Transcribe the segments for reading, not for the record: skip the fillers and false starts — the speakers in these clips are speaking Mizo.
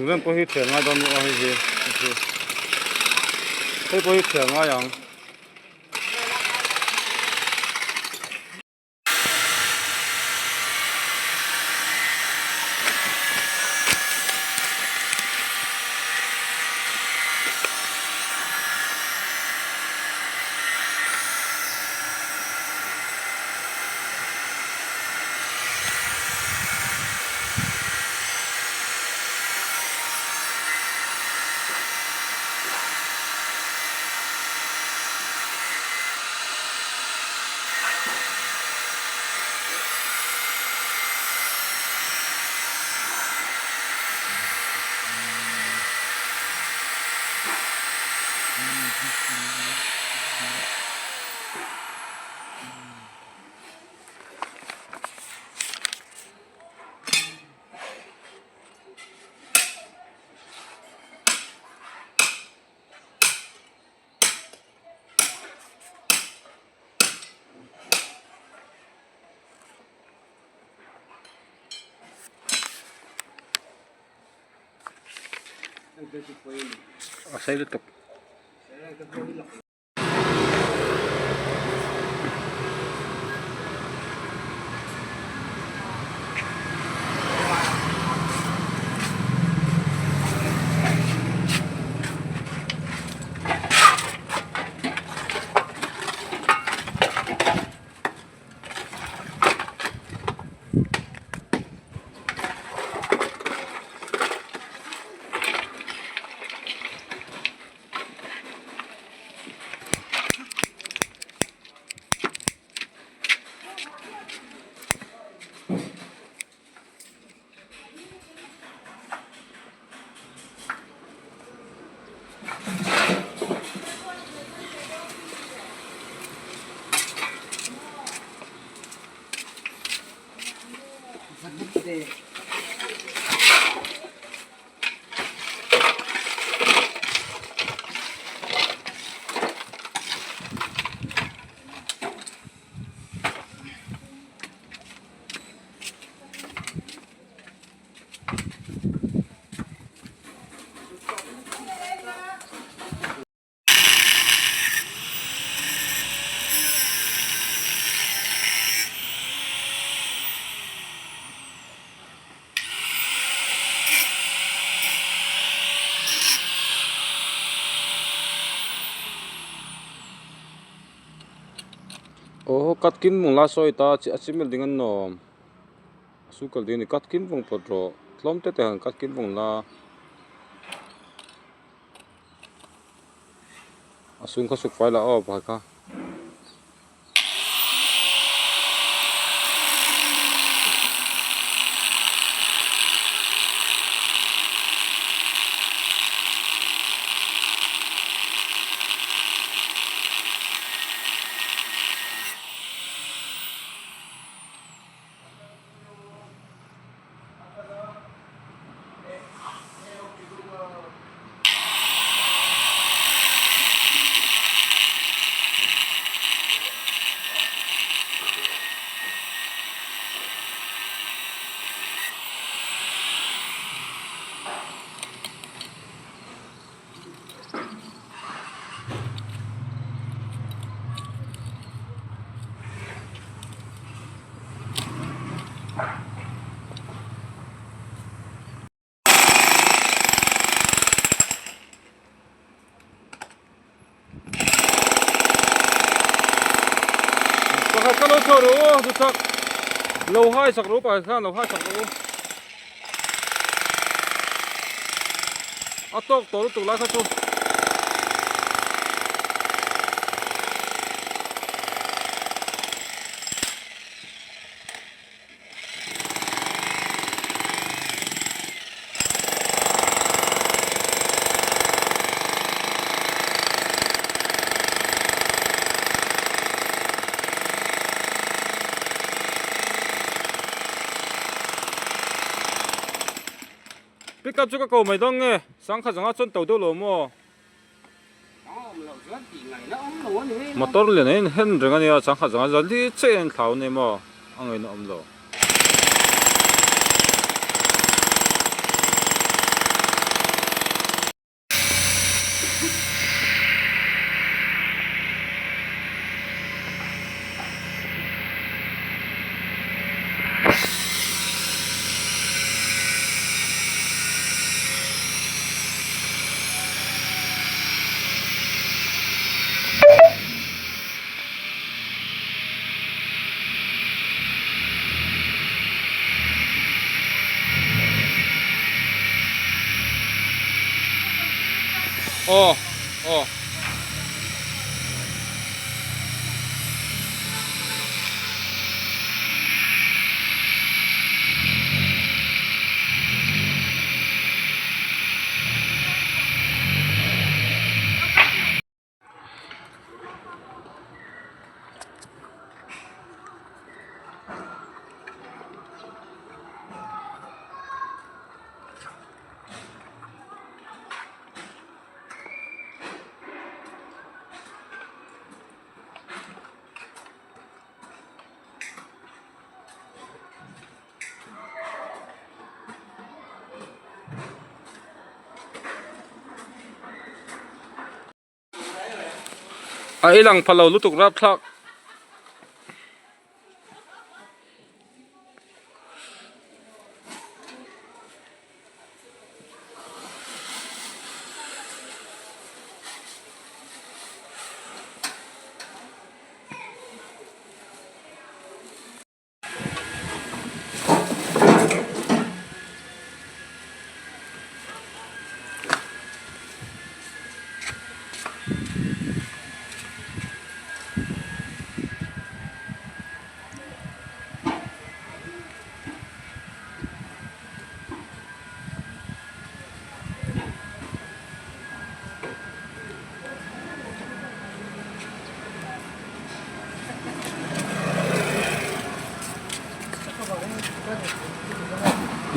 Chung pawh hi thian ngai dawn a hei hi hei pawh hi thian ngai ang. A sei lutuk. Aw cut kim vung la sawi ta a chimel ding an awm a su kal ding a ni cut kim vung pawt rawh tlawm te te han cut kim vung la a sung kha suk fai la aw pakhat kha. Pakhat kha lo chhuah rawh u duhsak lo hai sak rawh u pakhat khan lo hai sak rawh u a tawk tawh lutuk lai kha chu. Pickup chu ka ko mai dawn nge sangkhat zanga chuan to deuh lo maw? Motor lian a in hen reng a nia sangkhat zanga zan hi chiah in thlau a ni maw a ngaihna awm lo. Aw aw. A i lang pha lo lutuk rapthlak.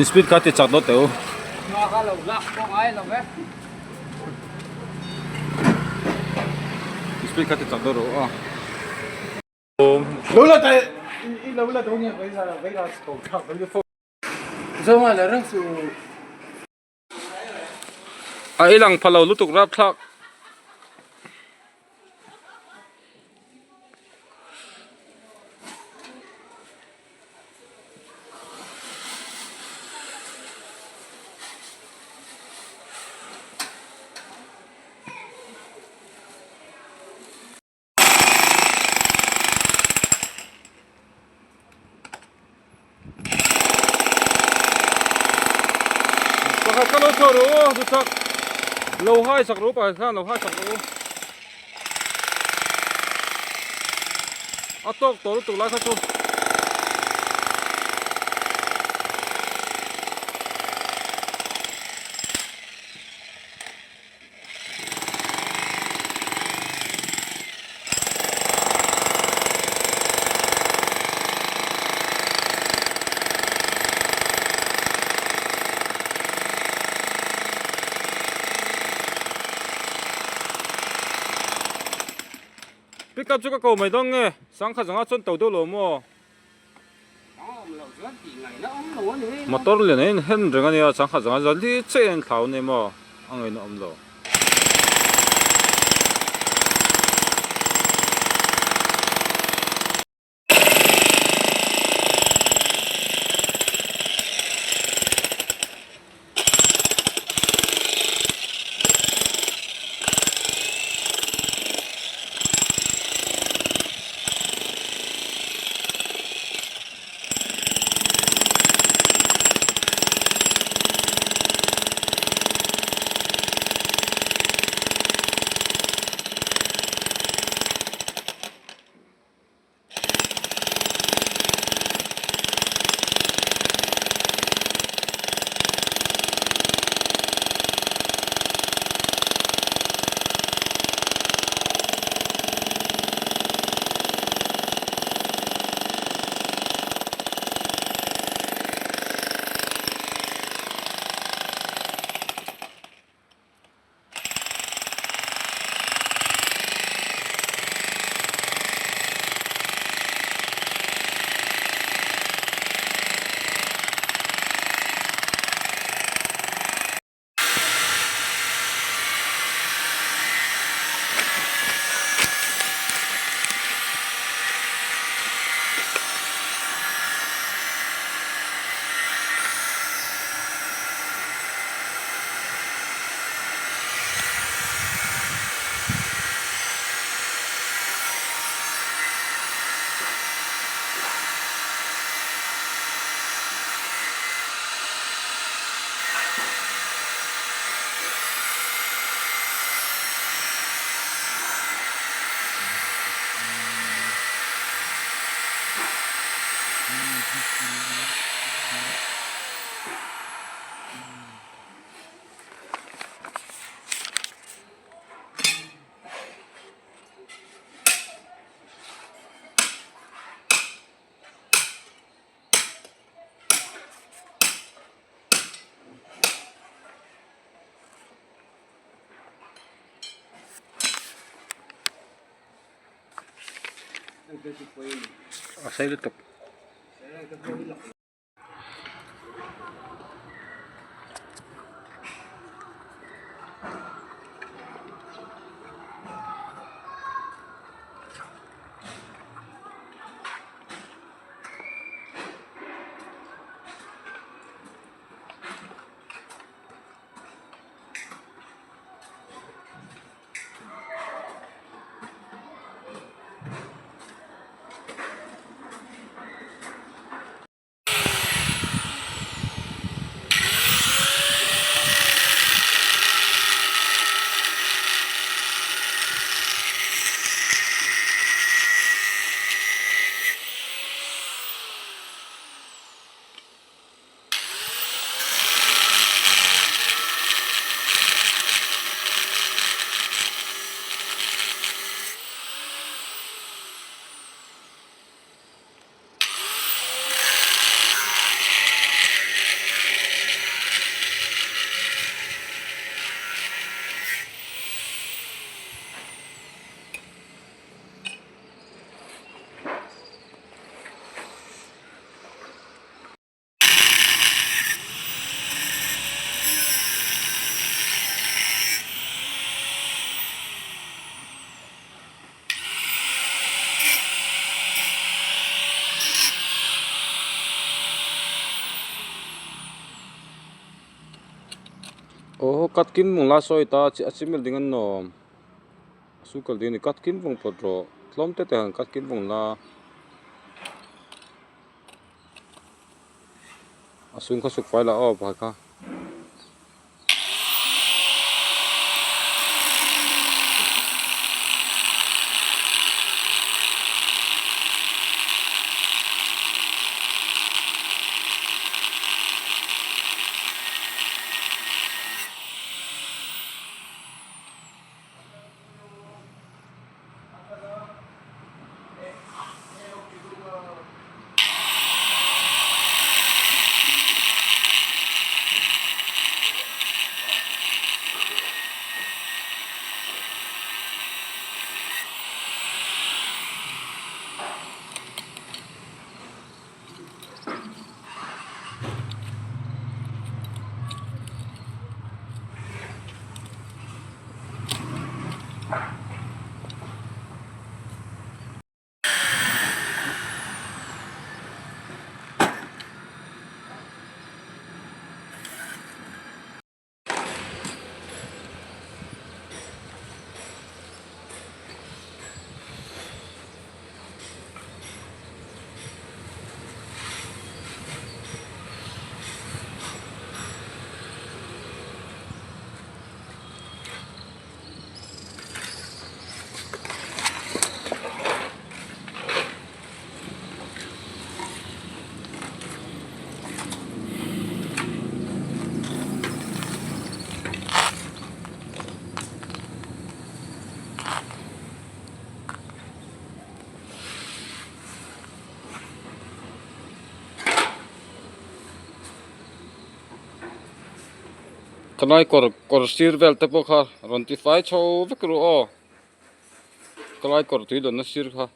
In speed kha ti chak dawt teh u. In speed kha ti chak dawt rawh u a. A i lang pha lo lutuk rapthlak. Pakhat kha lo chhuah rawh aw duhsak lo hai sak rawh pakhat khan lo hai sak rawh a tawk tawh lutuk lai kha chu. Pickup chu ka ko mai dawn nge sangkhat zanga chuan to deuh lo maw? Motor lian a inhen reng a nia sangkhat zanga zan hi chiah in thlau a ni maw a ngaihna awm lo. A sei lutuk. Aw cut kim mung la sawi ta a chimel ding an nawm a su kal ding a ni cut kim vawng phawt rawh tlawm te te han cut kim vawng la. A sung kha suk fai lah aw pakhat kha. Khalai kawr kawr sir vel te pawh kha rawn ti fai chho vek ru aw khalai kawr tui dawnna sir kha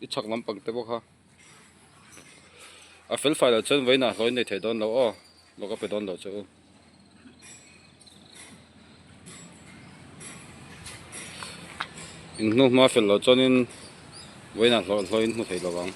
i chhak lampang te pawh kha a fel fai loh chuan vawiinah hlawh in nei thei dawn lo aw lawk a pe dawn lo che u. In hnu hma fel loh chuanin vawiinah hlawh hlawh in hmu thei lo ang.